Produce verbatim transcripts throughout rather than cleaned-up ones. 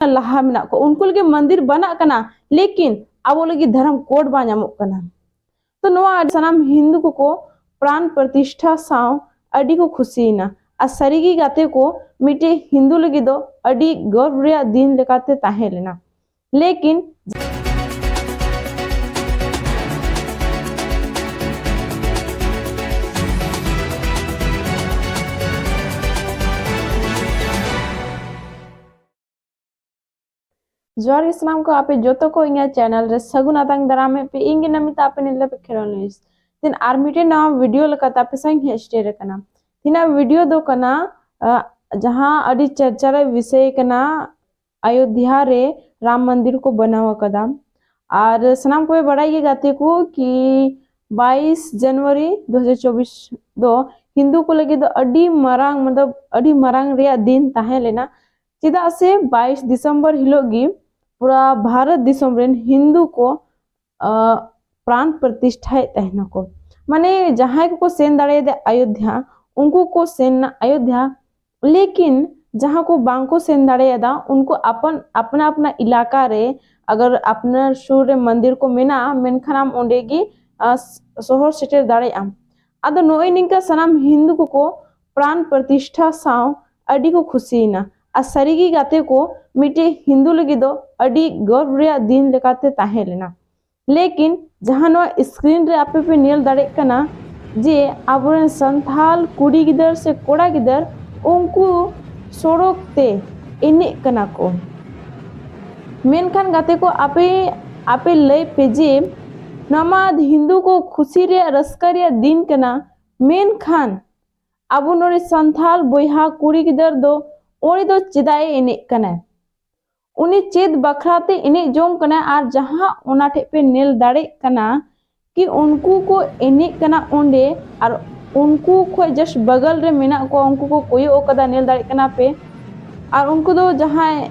ᱞᱟᱦᱟ ᱢᱮᱱᱟᱜ ᱠᱚ, ᱩᱱᱠᱩ ᱞᱟᱹᱜᱤᱫ ᱢᱚᱱᱫᱤᱨ ᱵᱮᱱᱟᱜ ᱠᱟᱱᱟ, ᱞᱮᱠᱤᱱ ᱟᱵᱚ ᱞᱟᱹᱜᱤᱫ ᱫᱷᱚᱨᱚᱢ ᱠᱳᱰ ᱵᱟᱝ ᱧᱟᱢᱚᱜ ᱠᱟᱱᱟ᱾ ᱛᱚ ᱱᱚᱣᱟ ᱥᱟᱱᱟᱢ ᱦᱤᱱᱫᱩ ᱠᱚᱠᱚ ᱯᱨᱟᱱ ᱯᱨᱚᱛᱤᱥᱴᱷᱟ ᱥᱟᱶ ᱟᱹᱰᱤ ᱠᱚ ᱠᱷᱩᱥᱤᱭᱮᱱᱟ᱾ ᱟᱨ ᱥᱟᱹᱨᱤᱜᱮ ᱜᱟᱛᱮ ᱠᱚ, ᱢᱤᱫᱴᱮᱡ ᱦᱤᱱᱫᱩ ᱞᱟᱹᱜᱤᱫ ᱫᱚ ᱟᱹᱰᱤ ᱜᱚᱨᱵ ᱨᱮᱭᱟᱜ ᱫᱤᱱ ᱞᱮᱠᱟᱛᱮ ᱛᱟᱦᱮᱸ ᱞᱮᱱᱟ᱾ ᱞᱮᱠᱤᱱ ᱡᱚᱦᱟᱨ ᱜᱮ ᱥᱟᱱᱟᱢ ᱠᱚ, ᱟᱯᱮ ᱡᱚᱛᱚ ᱠᱚ ᱤᱧᱟᱹᱜ ᱪᱮᱱᱮᱞ ᱨᱮ ᱥᱟᱹᱜᱩᱱ ᱟᱛᱟᱝ ᱫᱟᱨᱟᱢᱮᱫ ᱯᱮ᱾ ᱤᱧ ᱜᱮ ᱱᱟᱢᱤᱛᱟ, ᱟᱯᱮ ᱧᱮᱞ ᱫᱟᱯᱮ ᱠᱷᱮᱞᱳ ᱱᱤᱭᱩᱡᱽ᱾ ᱛᱮᱦᱮᱧ ᱟᱨ ᱢᱤᱫᱴᱮᱱ ᱱᱟᱣᱟ ᱵᱷᱤᱰᱤᱭᱳ ᱞᱮᱠᱟᱛᱮ ᱟᱯᱮ ᱥᱟᱶ ᱤᱧ ᱦᱮᱡ ᱥᱮᱴᱮᱨ ᱟᱠᱟᱱᱟ᱾ ᱛᱮᱦᱮᱧᱟᱜ ᱵᱷᱤᱰᱤᱭᱳ ᱫᱚ ᱠᱟᱱᱟ, ᱟᱜ, ᱡᱟᱦᱟᱸ ᱟᱹᱰᱤ ᱪᱟᱨᱪᱟ ᱨᱮ ᱵᱤᱥᱚᱭ ᱠᱟᱱᱟ, ᱟᱭᱳᱫᱷᱭᱟ ᱨᱮ ᱨᱟᱢ ᱢᱚᱱᱫᱤᱨ ᱠᱚ ᱵᱮᱱᱟᱣ ᱟᱠᱟᱫᱟ᱾ ᱟᱨ ᱥᱟᱱᱟᱢ ᱠᱚᱯᱮ ᱵᱟᱲᱟᱭ ᱜᱮ ᱜᱟᱛᱮ ᱠᱚ ᱠᱤ ᱵᱟᱭᱤᱥ ᱡᱟᱱᱩᱣᱟᱨᱤ ᱫᱩ ᱦᱟᱡᱟᱨ ᱪᱚᱵᱵᱤᱥ ᱫᱚ ᱦᱤᱱᱫᱩ ᱠᱚ ᱞᱟᱹᱜᱤᱫ ᱫᱚ ᱟᱹᱰᱤ ᱢᱟᱨᱟᱝ, ᱢᱚᱛᱞᱚᱵ ᱟᱹᱰᱤ ᱢᱟᱨᱟᱝ ᱨᱮᱭᱟᱜ ᱫᱤᱱ ᱛᱟᱦᱮᱸ ᱞᱮᱱᱟ᱾ ᱪᱮᱫᱟᱜ ᱥᱮ ᱵᱟᱭᱤᱥ ᱰᱤᱥᱮᱢᱵᱚᱨ ᱦᱤᱞᱳᱜ ᱜᱮ ᱯᱩᱨᱟ ᱵᱷᱟᱨᱚᱛ ᱫᱤᱥᱚᱢ ᱨᱮᱱ ᱦᱤᱱᱫᱩ ᱠᱚ, ᱟᱜ, ᱯᱨᱟᱱ ᱯᱨᱚᱛᱤᱥᱴᱷᱟᱭᱮᱫ ᱛᱟᱦᱮᱱᱟᱠᱚ᱾ ᱢᱟᱱᱮ ᱡᱟᱦᱟᱸᱭ ᱠᱚᱠᱚ ᱥᱮᱱ ᱫᱟᱲᱮᱭᱟᱫᱟ ᱟᱭᱳᱫᱷᱭᱟ, ᱩᱱᱠᱩ ᱠᱚ ᱥᱮᱱ ᱱᱟ ᱟᱭᱳᱫᱷᱭᱟ᱾ ᱞᱮᱠᱤᱱ ᱡᱟᱦᱟᱸ ᱠᱚ ᱵᱟᱝ ᱠᱚ ᱥᱮᱱ ᱫᱟᱲᱮᱭᱟᱫᱟ, ᱩᱱᱠᱩ ᱟᱯᱱ ᱟᱯᱱᱟ ᱟᱯᱱᱟ ᱤᱞᱟᱠᱟ ᱨᱮ, ᱟᱜᱟᱨ ᱟᱯᱱᱟᱨ ᱥᱩᱨ ᱨᱮ ᱢᱚᱱᱫᱤᱨ ᱠᱚ ᱢᱮᱱᱟᱜᱼᱟ, ᱢᱮᱱᱠᱷᱟᱱ ᱟᱢ ᱚᱸᱰᱮ ᱜᱮ, ᱟᱜ, ᱥᱚᱦᱚᱨ ᱥᱮᱴᱮᱨ ᱫᱟᱲᱮᱭᱟᱜ ᱟᱢ᱾ ᱟᱫᱚ ᱱᱚᱜᱼᱚᱭ ᱱᱤᱝᱠᱟ ᱥᱟᱱᱟᱢ ᱦᱤᱱᱫᱩ ᱠᱚᱠᱚ ᱯᱨᱟᱱ ᱯᱨᱚᱛᱤᱥᱴᱷᱟ ᱥᱟᱶ ᱟᱹᱰᱤ ᱠᱚ ᱠᱷᱩᱥᱤᱭᱮᱱᱟ᱾ ᱟᱨ ᱥᱟᱹᱨᱤᱜᱮ ᱜᱟᱛᱮ ᱠᱚ, ᱢᱤᱫᱴᱮᱡ ᱦᱤᱱᱫᱩ ᱞᱟᱹᱜᱤᱫ ᱫᱚ ᱟᱹᱰᱤ ᱜᱚᱨᱵ ᱨᱮᱭᱟᱜ ᱫᱤᱱ ᱞᱮᱠᱟᱛᱮ ᱛᱟᱦᱮᱸ ᱞᱮᱱᱟ᱾ ᱞᱮᱠᱤᱱ ᱡᱟᱦᱟᱸ ᱱᱚᱣᱟ ᱥᱠᱨᱤᱱ ᱨᱮ ᱟᱯᱮ ᱯᱮ ᱧᱮᱞ ᱫᱟᱲᱮᱭᱟᱜ ᱠᱟᱱᱟ ᱡᱮ ᱟᱵᱚᱨᱮᱱ ᱥᱟᱱᱛᱟᱞ ᱠᱩᱲᱤ ᱜᱤᱫᱟᱹᱨ ᱥᱮ ᱠᱚᱲᱟ ᱜᱤᱫᱟᱹᱨ, ᱩᱱᱠᱩ ᱥᱚᱲᱚᱠ ᱛᱮ ᱮᱱᱮᱡ ᱠᱟᱱᱟ ᱠᱚ᱾ ᱢᱮᱱᱠᱷᱟᱱ ᱜᱟᱛᱮ ᱠᱚ, ᱟᱯᱮ, ᱟᱯᱮ ᱞᱟᱹᱭ ᱯᱮ ᱡᱮ ᱱᱚᱣᱟ ᱢᱟ ᱦᱤᱱᱫᱩ ᱠᱚ ᱠᱷᱩᱥᱤ ᱨᱮᱭᱟᱜ, ᱨᱟᱹᱥᱠᱟᱹ ᱨᱮᱭᱟᱜ ᱫᱤᱱ ᱠᱟᱱᱟ, ᱢᱮᱱᱠᱷᱟᱱ ᱟᱵᱚ ᱱᱚᱰᱮ ᱥᱟᱱᱛᱟᱞ ᱵᱚᱭᱦᱟ ᱠᱩᱲᱤ ᱜᱤᱫᱟᱹᱨ ᱫᱚ ᱩᱱᱤ ᱫᱚ ᱪᱮᱫᱟᱜ ᱮ ᱮᱱᱮᱡ ᱠᱟᱱᱟᱭ? ᱩᱱᱤ ᱪᱮᱫ ᱵᱟᱠᱷᱨᱟ ᱛᱮ ᱮᱱᱮᱡ ᱡᱚᱝ ᱠᱟᱱᱟᱭ? ᱟᱨ ᱡᱟᱦᱟᱸ ᱚᱱᱟ ᱴᱷᱮᱡ ᱯᱮ ᱧᱮᱞ ᱫᱟᱲᱮᱜ ᱠᱟᱱᱟ ᱠᱤ ᱩᱱᱠᱩ ᱠᱚ ᱮᱱᱮᱡ ᱠᱟᱱᱟ ᱚᱸᱰᱮ, ᱟᱨ ᱩᱱᱠᱩ ᱠᱷᱚᱡ just ᱵᱟᱜᱟᱞ ᱨᱮ ᱢᱮᱱᱟᱜ ᱠᱚᱣᱟ, ᱩᱱᱠᱩ ᱠᱚ ᱠᱚᱭᱚᱜ ᱟᱠᱟᱫᱟ, ᱧᱮᱞ ᱫᱟᱲᱮᱜ ᱠᱟᱱᱟ ᱯᱮ᱾ ᱟᱨ ᱩᱱᱠᱩ ᱫᱚ ᱡᱟᱦᱟᱸᱭ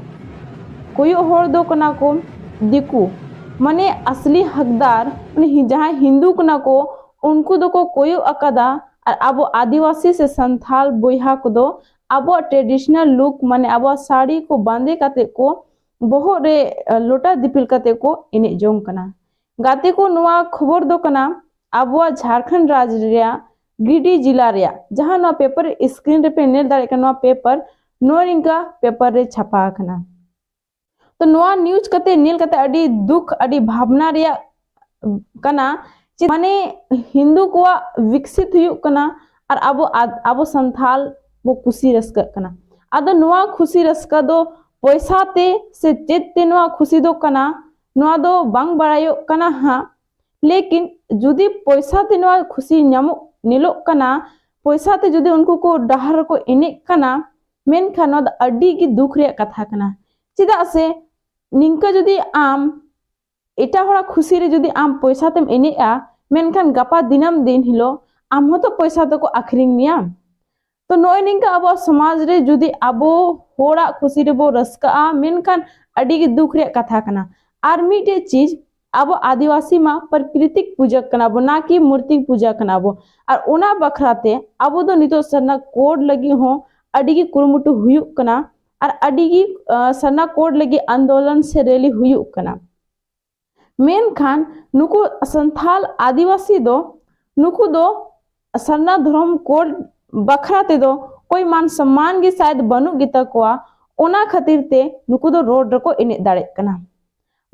ᱠᱚᱭᱚᱜ ᱦᱚᱲ ᱫᱚ ᱠᱟᱱᱟ ᱠᱚ ᱫᱤᱠᱩ, ᱢᱟᱱᱮ ᱟᱥᱞᱤ ᱦᱚᱠᱫᱟᱨ, ᱩᱱᱤ ᱦᱤ-, ᱡᱟᱦᱟᱸᱭ ᱦᱤᱱᱫᱩ ᱠᱟᱱᱟ ᱠᱚ, ᱩᱱᱠᱩ ᱫᱚᱠᱚ ᱠᱚᱭᱚᱜ ᱟᱠᱟᱫᱟ᱾ ᱟᱨ ᱟᱵᱚ ᱟᱹᱫᱤᱵᱟᱹᱥᱤ ᱥᱮ ᱥᱟᱱᱛᱷᱟᱞ ᱵᱚᱭᱦᱟ ᱠᱚᱫᱚ ᱟᱵᱚᱣᱟᱜ traditional look, ᱢᱟᱱᱮ ᱟᱵᱚᱣᱟᱜ ᱥᱟᱹᱲᱤ ᱠᱚ ᱵᱟᱸᱫᱮ ᱠᱟᱛᱮ ᱠᱚ ᱵᱚᱦᱚᱜ ᱨᱮ ᱞᱚᱴᱟ ᱫᱤᱯᱤᱞ ᱠᱟᱛᱮ ᱠᱚ ᱮᱱᱮᱡ ᱡᱚᱝ ᱠᱟᱱᱟ᱾ ᱜᱟᱛᱮ ᱠᱚ, ᱱᱚᱣᱟ ᱠᱷᱚᱵᱚᱨ ᱫᱚ ᱠᱟᱱᱟ ᱟᱵᱚᱣᱟᱜ ᱡᱷᱟᱲᱠᱷᱚᱸᱰ ᱨᱟᱡᱽ ᱨᱮᱭᱟᱜ ᱜᱤᱨᱤᱰᱤ ᱡᱮᱞᱟ ᱨᱮᱭᱟᱜ, ᱡᱟᱦᱟᱸ ᱱᱚᱣᱟ paper screen ᱨᱮᱯᱮ ᱧᱮᱞ ᱫᱟᱲᱮᱭᱟᱜ ᱠᱟᱱᱟ, ᱱᱚᱣᱟ paper ᱱᱚᱣᱟ ᱱᱤᱝᱠᱟ paper ᱨᱮ ᱪᱷᱟᱯᱟ ᱟᱠᱟᱱᱟ᱾ ᱛᱚ ᱱᱚᱣᱟ news ᱠᱟᱛᱮ, ᱧᱮᱞ ᱠᱟᱛᱮ ᱟᱹᱰᱤ ᱫᱩᱠ, ᱟᱹᱰᱤ ᱵᱷᱟᱵᱽᱱᱟ ᱨᱮᱭᱟᱜ ᱠᱟᱱᱟ᱾ ᱪᱮ ᱢᱟᱱᱮ ᱦᱤᱱᱫᱩ ᱠᱚᱣᱟᱜ ᱵᱤᱠᱥᱤᱛ ᱦᱩᱭᱩᱜ ᱠᱟᱱᱟ ᱟᱨ ᱟᱵᱚ ᱟᱫ-, ᱟᱵᱚ ᱥᱟᱱᱛᱟᱞ ᱵᱚ ᱠᱩᱥᱤ ᱨᱟᱹᱥᱠᱟᱹᱜ ᱠᱟᱱᱟ᱾ ᱟᱫᱚ ᱱᱚᱣᱟ ᱠᱷᱩᱥᱤ ᱨᱟᱹᱥᱠᱟᱹ ᱫᱚ ᱯᱚᱭᱥᱟ ᱛᱮ ᱥᱮ ᱪᱮᱫ ᱛᱮ ᱱᱚᱣᱟ ᱠᱷᱩᱥᱤ ᱫᱚ ᱠᱟᱱᱟ, ᱱᱚᱣᱟ ᱫᱚ ᱵᱟᱝ ᱵᱟᱲᱟᱭᱚᱜ ᱠᱟᱱᱟ ᱦᱟᱸᱜ᱾ ᱞᱮᱠᱤᱱ ᱡᱩᱫᱤ ᱯᱚᱭᱥᱟ ᱛᱮ ᱱᱚᱣᱟ ᱠᱷᱩᱥᱤ ᱧᱟᱢᱚᱜ, ᱧᱮᱞᱚᱜ ᱠᱟᱱᱟ, ᱯᱚᱭᱥᱟ ᱛᱮ ᱡᱩᱫᱤ ᱩᱱᱠᱩ ᱠᱚ ᱰᱟᱦᱟᱨ ᱨᱮᱠᱚ ᱮᱱᱮᱡ ᱠᱟᱱᱟ, ᱢᱮᱱᱠᱷᱟᱱ ᱱᱚᱣᱟ ᱫᱚ ᱟᱹᱰᱤ ᱜᱮ ᱫᱩᱠ ᱨᱮᱭᱟᱜ ᱠᱟᱛᱷᱟ ᱠᱟᱱᱟ᱾ ᱪᱮᱫᱟᱜ ᱥᱮ ᱱᱤᱝᱠᱟᱹ ᱡᱩᱫᱤ ᱟᱢ ᱮᱴᱟᱜ ᱦᱚᱲᱟᱜ ᱠᱷᱩᱥᱤ ᱨᱮ ᱡᱩᱫᱤ ᱟᱢ ᱯᱚᱭᱥᱟ ᱛᱮᱢ ᱮᱱᱮᱡᱼᱟ, ᱢᱮᱱᱠᱷᱟᱱ ᱜᱟᱯᱟ ᱫᱤᱱᱟᱢ ᱫᱤᱱ ᱦᱤᱞᱳᱜ ᱟᱢ ᱦᱚᱸᱛᱚ ᱯᱚᱭᱥᱟ ᱛᱮᱠᱚ ᱟᱹᱠᱷᱨᱤᱧ ᱢᱮᱭᱟ᱾ ᱛᱚ ᱱᱚᱜᱼᱚᱭ ᱱᱤᱝᱠᱟ ᱟᱵᱚᱣᱟᱜ ᱥᱚᱢᱟᱡᱽ ᱨᱮ ᱡᱩᱫᱤ ᱟᱵᱚ ᱦᱚᱲᱟᱜ ᱠᱷᱩᱥᱤ ᱨᱮᱵᱚ ᱨᱟᱹᱥᱠᱟᱹᱜᱼᱟ, ᱢᱮᱱᱠᱷᱟᱱ ᱟᱹᱰᱤ ᱜᱮ ᱫᱩᱠ ᱨᱮᱭᱟᱜ ᱠᱟᱛᱷᱟ ᱠᱟᱱᱟ᱾ ᱟᱨ ᱢᱤᱫᱴᱮᱡ ᱪᱤᱡᱽ, ᱟᱵᱚ ᱟᱹᱫᱤᱵᱟᱹᱥᱤ ᱢᱟ ᱯᱨᱟᱠᱨᱤᱛᱤᱠ ᱯᱩᱡᱟᱹ ᱠᱟᱱᱟ ᱵᱚ, ᱱᱟ ᱠᱤ ᱢᱩᱨᱛᱤ ᱯᱩᱡᱟᱹ ᱠᱟᱱᱟ ᱵᱚ᱾ ᱟᱨ ᱚᱱᱟ ᱵᱟᱠᱷᱨᱟ ᱛᱮ ᱟᱵᱚ ᱫᱚ ᱱᱤᱛᱚᱜ ᱥᱟᱨᱱᱟ code ᱞᱟᱹᱜᱤᱫ ᱦᱚᱸ ᱟᱹᱰᱤ ᱜᱮ ᱠᱩᱨᱩᱢᱩᱴᱩ ᱦᱩᱭᱩᱜ ᱠᱟᱱᱟ᱾ ᱟᱨ ᱟᱹᱰᱤ ᱜᱮ, ᱟᱸ, ᱥᱟᱨᱱᱟ code ᱞᱟᱹᱜᱤᱫ ᱟᱱᱫᱳᱞᱚᱱ ᱥᱮ rally ᱦᱩᱭᱩᱜ ᱠᱟᱱᱟ᱾ ᱢᱮᱱᱠᱷᱟᱱ ᱱᱩᱠᱩ ᱥᱟᱱᱛᱷᱟᱞ ᱟᱹᱫᱤᱵᱟᱹᱥᱤ ᱫᱚ, ᱱᱩᱠᱩ ᱫᱚ ᱥᱟᱨᱱᱟ ᱫᱷᱚᱨᱚᱢ code ᱵᱟᱠᱷᱨᱟ ᱛᱮᱫᱚ ᱠᱚᱭ ᱢᱟᱱ ᱥᱚᱢᱢᱟᱱ ᱜᱮ ᱥᱟᱭᱮᱫ ᱵᱟᱹᱱᱩᱜ ᱜᱮᱛᱟ ᱠᱚᱣᱟ᱾ ᱚᱱᱟ ᱠᱷᱟᱹᱛᱤᱨ ᱛᱮ ᱱᱩᱠᱩ ᱫᱚ road ᱨᱮᱠᱚ ᱮᱱᱮᱡ ᱫᱟᱲᱮᱜ ᱠᱟᱱᱟ,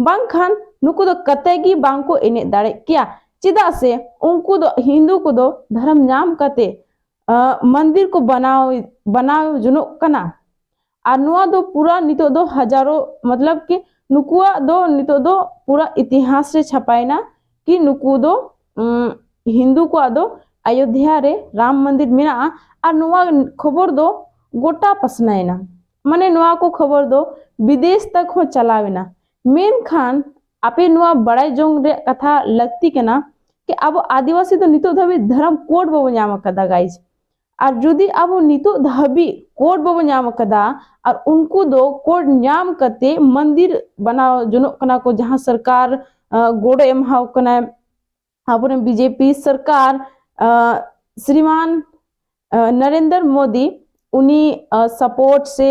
ᱵᱟᱝᱠᱷᱟᱱ ᱱᱩᱠᱩ ᱫᱚ ᱠᱟᱛᱮ ᱜᱮ ᱵᱟᱝ ᱠᱚ ᱮᱱᱮᱡ ᱫᱟᱲᱮᱜ ᱠᱮᱭᱟ᱾ ᱪᱮᱫᱟᱜ ᱥᱮ ᱩᱱᱠᱩ ᱫᱚ, ᱦᱤᱱᱫᱩ ᱠᱚᱫᱚ ᱫᱷᱚᱨᱚᱢ ᱧᱟᱢ ᱠᱟᱛᱮ, ᱟᱸ, ᱢᱚᱱᱫᱤᱨ ᱠᱚ ᱵᱟᱱᱟᱣ, ᱵᱟᱱᱟᱣ ᱡᱚᱱᱚᱜ ᱠᱟᱱᱟ᱾ ᱟᱨ ᱱᱚᱣᱟ ᱫᱚ ᱯᱩᱨᱟ ᱱᱤᱛᱚᱜ ᱫᱚ ᱦᱟᱡᱟᱨᱚ, ᱢᱚᱛᱞᱚᱵ ᱠᱤ ᱱᱩᱠᱩᱣᱟᱜ ᱫᱚ ᱱᱤᱛᱚᱜ ᱫᱚ ᱯᱩᱨᱟ ᱤᱛᱤᱦᱟᱥ ᱨᱮ ᱪᱷᱟᱯᱟᱭᱮᱱᱟ ᱠᱤ ᱱᱩᱠᱩ ᱫᱚ, ᱩᱸ, ᱦᱤᱱᱫᱩ ᱠᱚᱣᱟᱜ ᱫᱚ ᱟᱭᱳᱫᱷᱭᱟ ᱨᱮ ᱨᱟᱢ ᱢᱚᱱᱫᱤᱨ ᱢᱮᱱᱟᱜᱼᱟ᱾ ᱟᱨ ᱱᱚᱣᱟ ᱠᱷᱚᱵᱚᱨ ᱫᱚ ᱜᱚᱴᱟ ᱯᱟᱥᱱᱟᱭᱮᱱᱟ, ᱢᱟᱱᱮ ᱱᱚᱣᱟ ᱠᱚ ᱠᱷᱚᱵᱚᱨ ᱫᱚ ᱵᱤᱫᱮᱥ ᱛᱟᱠ ᱦᱚᱸ ᱪᱟᱞᱟᱣᱮᱱᱟ᱾ ᱢᱮᱱᱠᱷᱟᱱ ᱟᱯᱮ ᱱᱚᱣᱟ ᱵᱟᱲᱟᱭ ᱡᱚᱝ ᱨᱮᱭᱟᱜ ᱠᱟᱛᱷᱟ ᱞᱟᱹᱠᱛᱤ ᱠᱟᱱᱟ ᱠᱤ ᱟᱵᱚ ᱟᱹᱫᱤᱵᱟᱹᱥᱤ ᱫᱚ ᱱᱤᱛᱚᱜ ᱫᱷᱟᱹᱵᱤᱡ ᱫᱷᱚᱨᱚᱢ code ᱵᱟᱵᱚ ᱧᱟᱢ ᱟᱠᱟᱫᱟ, guys᱾ ᱟᱨ ᱡᱩᱫᱤ ᱟᱵᱚ ᱱᱤᱛᱚᱜ ᱫᱷᱟᱹᱵᱤᱡ code ᱵᱟᱵᱚ ᱧᱟᱢ ᱟᱠᱟᱫᱟ, ᱟᱨ ᱩᱱᱠᱩ ᱫᱚ code ᱧᱟᱢ ᱠᱟᱛᱮ ᱢᱚᱱᱫᱤᱨ ᱵᱮᱱᱟᱣ ᱡᱚᱱᱚᱜ ᱠᱟᱱᱟ ᱠᱚ, ᱡᱟᱦᱟᱸ ᱥᱚᱨᱠᱟᱨ, ᱟᱸ, ᱜᱚᱲᱚ ᱮᱢᱟᱣ ᱠᱟᱱᱟᱭ, ᱟᱵᱚᱨᱮᱱ BJP ᱥᱚᱨᱠᱟᱨ, ᱟᱸ, ᱥᱨᱤᱢᱟᱱ, ᱟᱸ, ᱱᱚᱨᱮᱱᱫᱨᱚ ᱢᱳᱫᱤ, ᱩᱱᱤ ᱥᱟᱯᱳᱨᱴ ᱥᱮ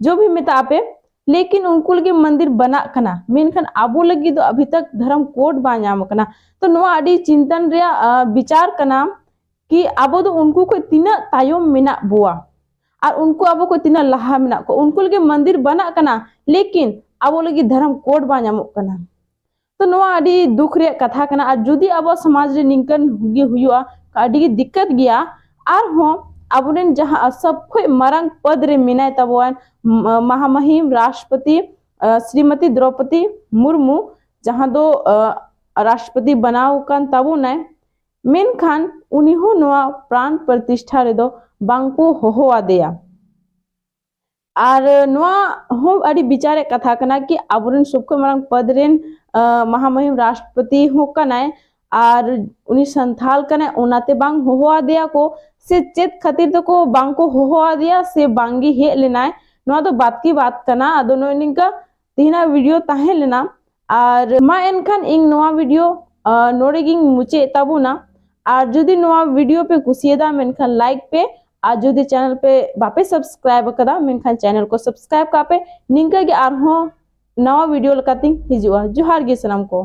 ᱡᱚ ᱵᱷᱤ ᱢᱮᱛᱟᱜ ᱯᱮ, ᱞᱮᱠᱤᱱ ᱩᱱᱠᱩ ᱞᱟᱹᱜᱤᱫ ᱢᱚᱱᱫᱤᱨ ᱵᱟᱱᱟᱜ ᱠᱟᱱᱟ, ᱢᱮᱱᱠᱷᱟᱱ ᱟᱵᱚ ᱞᱟᱹᱜᱤᱫ ᱫᱚ ᱟᱵᱷᱤ ᱛᱟᱠ ᱫᱷᱚᱨᱚᱢ ᱠᱳᱰ ᱵᱟᱝ ᱧᱟᱢ ᱟᱠᱟᱱᱟ᱾ ᱛᱚ ᱱᱚᱣᱟ ᱟᱹᱰᱤ ᱪᱤᱱᱛᱟᱹᱱ ᱨᱮᱭᱟᱜ ᱵᱤᱪᱟᱨ ᱠᱟᱱᱟ ᱠᱤ ᱟᱵᱚ ᱫᱚ ᱩᱱᱠᱩ ᱠᱷᱚᱱ ᱛᱤᱱᱟᱹᱜ ᱛᱟᱭᱚᱢ ᱢᱮᱱᱟᱜ ᱵᱚᱣᱟ ᱟᱨ ᱩᱱᱠᱩ ᱟᱵᱚ ᱠᱷᱚᱱ ᱛᱤᱱᱟᱹᱜ ᱞᱟᱦᱟ ᱢᱮᱱᱟᱜ ᱠᱚᱣᱟ᱾ ᱩᱱᱠᱩ ᱞᱟᱹᱜᱤᱫ ᱢᱚᱱᱫᱤᱨ ᱵᱟᱱᱟᱜ ᱠᱟᱱᱟ, ᱞᱮᱠᱤᱱ ᱟᱵᱚ ᱞᱟᱹᱜᱤᱫ ᱫᱷᱚᱨᱚᱢ ᱠᱳᱰ ᱵᱟᱝ ᱧᱟᱢᱚᱜ ᱠᱟᱱᱟ᱾ ᱛᱚ ᱱᱚᱣᱟ ᱟᱹᱰᱤ ᱫᱩᱠ ᱨᱮᱭᱟᱜ ᱠᱟᱛᱷᱟ ᱠᱟᱱᱟ᱾ ᱟᱨ ᱡᱩᱫᱤ ᱟᱵᱚᱣᱟᱜ ᱥᱚᱢᱟᱡᱽ ᱨᱮ ᱱᱤᱝᱠᱟᱹᱱ ᱜᱮ ᱦᱩᱭᱩᱜᱼᱟ, ᱟᱹᱰᱤ ᱜᱮ ᱫᱤᱠᱠᱟᱛ ᱜᱮᱭᱟ᱾ ᱟᱨᱦᱚᱸ ᱟᱵᱚᱨᱮᱱ ᱡᱟᱦᱟᱸ ᱥᱚᱵ ᱠᱷᱚᱱ ᱢᱟᱨᱟᱝ ᱯᱚᱫᱽ ᱨᱮ ᱢᱮᱱᱟᱭ ᱛᱟᱵᱚᱱ ᱢᱟᱦᱟᱢᱟᱦᱤᱢ ᱨᱟᱥᱴᱨᱚᱯᱚᱛᱤ ᱥᱨᱤᱢᱚᱛᱤ ᱫᱨᱚᱯᱚᱫᱤ ᱢᱩᱨᱢᱩ, ᱡᱟᱦᱟᱸ ᱫᱚ ᱨᱟᱥᱴᱨᱚᱯᱚᱛᱤ ᱵᱮᱱᱟᱣ ᱟᱠᱟᱱ ᱛᱟᱵᱚᱱᱟᱭ, ᱢᱮᱱᱠᱷᱟᱱ ᱩᱱᱤ ᱦᱚᱸ ᱱᱚᱣᱟ ᱯᱨᱟᱱ ᱯᱨᱚᱛᱤᱥᱴᱷᱟ ᱨᱮᱫᱚ ᱵᱟᱝ ᱠᱚ ᱦᱚᱦᱚ ᱟᱫᱮᱭᱟ᱾ ᱟᱨ ᱱᱚᱣᱟ ᱦᱚᱸ ᱟᱹᱰᱤ ᱵᱤᱪᱟᱨ ᱨᱮᱭᱟᱜ ᱠᱟᱛᱷᱟ ᱠᱟᱱᱟ ᱠᱤ ᱟᱵᱚᱨᱮᱱ ᱥᱚᱵ ᱠᱷᱚᱱ ᱢᱟᱨᱟᱝ ᱯᱚᱫᱽ ᱨᱮᱱ ᱢᱟᱦᱟᱢᱟᱦᱤᱢ ᱨᱟᱥᱴᱨᱚᱯᱚᱛᱤ ᱦᱚᱸ ᱠᱟᱱᱟᱭ ᱟᱨ ᱩᱱᱤ ᱥᱟᱱᱛᱷᱟᱞ ᱠᱟᱱᱟᱭ, ᱚᱱᱟᱛᱮ ᱵᱟᱝ ᱦᱚᱦᱚ ᱟᱫᱮᱭᱟ ᱠᱚ ᱥᱮ ᱪᱮᱫ ᱠᱷᱟᱹᱛᱤᱨ ᱛᱮᱠᱚ ᱵᱟᱝ ᱠᱚ ᱦᱚᱦᱚ ᱟᱫᱮᱭᱟ ᱥᱮ ᱵᱟᱝᱜᱮ ᱦᱮᱡ ᱞᱮᱱᱟᱭ, ᱱᱚᱣᱟ ᱫᱚ ᱵᱟᱫ ᱠᱤ ᱵᱟᱫ ᱠᱟᱱᱟ᱾ ᱟᱫᱚ ᱱᱚᱜᱼᱚᱭ ᱱᱤᱝᱠᱟ ᱛᱮᱦᱮᱧᱟᱜ ᱵᱷᱤᱰᱤᱭᱳ ᱛᱟᱦᱮᱸ ᱞᱮᱱᱟ᱾ ᱟᱨ ᱢᱟ ᱮᱱᱠᱷᱟᱱ ᱤᱧ ᱱᱚᱣᱟ ᱵᱷᱤᱰᱤᱭᱳ ᱱᱚᱰᱮ ᱜᱤᱧ ᱢᱩᱪᱟᱹᱫ ᱛᱟᱵᱚᱱᱟ᱾ ᱟᱨ ᱡᱩᱫᱤ ᱱᱚᱣᱟ ᱵᱷᱤᱰᱤᱭᱳ ᱯᱮ ᱠᱩᱥᱤᱭᱟᱫᱟ, ᱢᱮᱱᱠᱷᱟᱱ ᱞᱟᱭᱤᱠ ᱯᱮ, ᱟᱨ ᱡᱩᱫᱤ ᱪᱮᱱᱮᱞ ᱯᱮ ᱵᱟᱯᱮ ᱥᱟᱵᱥᱠᱨᱟᱭᱤᱵ ᱟᱠᱟᱫᱟ, ᱢᱮᱱᱠᱷᱟᱱ ᱪᱮᱱᱮᱞ ᱠᱚ ᱥᱟᱵᱥᱠᱨᱟᱭᱤᱵ ᱠᱟᱜ ᱯᱮ᱾ ᱱᱤᱝᱠᱟᱹ ᱜᱮ ᱟᱨᱦᱚᱸ ᱱᱟᱣᱟ ᱵᱷᱤᱰᱤᱭᱳ ᱞᱮᱠᱟᱛᱤᱧ ᱦᱤᱡᱩᱜᱼᱟ᱾ ᱡᱚᱦᱟᱨ ᱜᱮ ᱥᱟᱱᱟᱢ ᱠᱚ᱾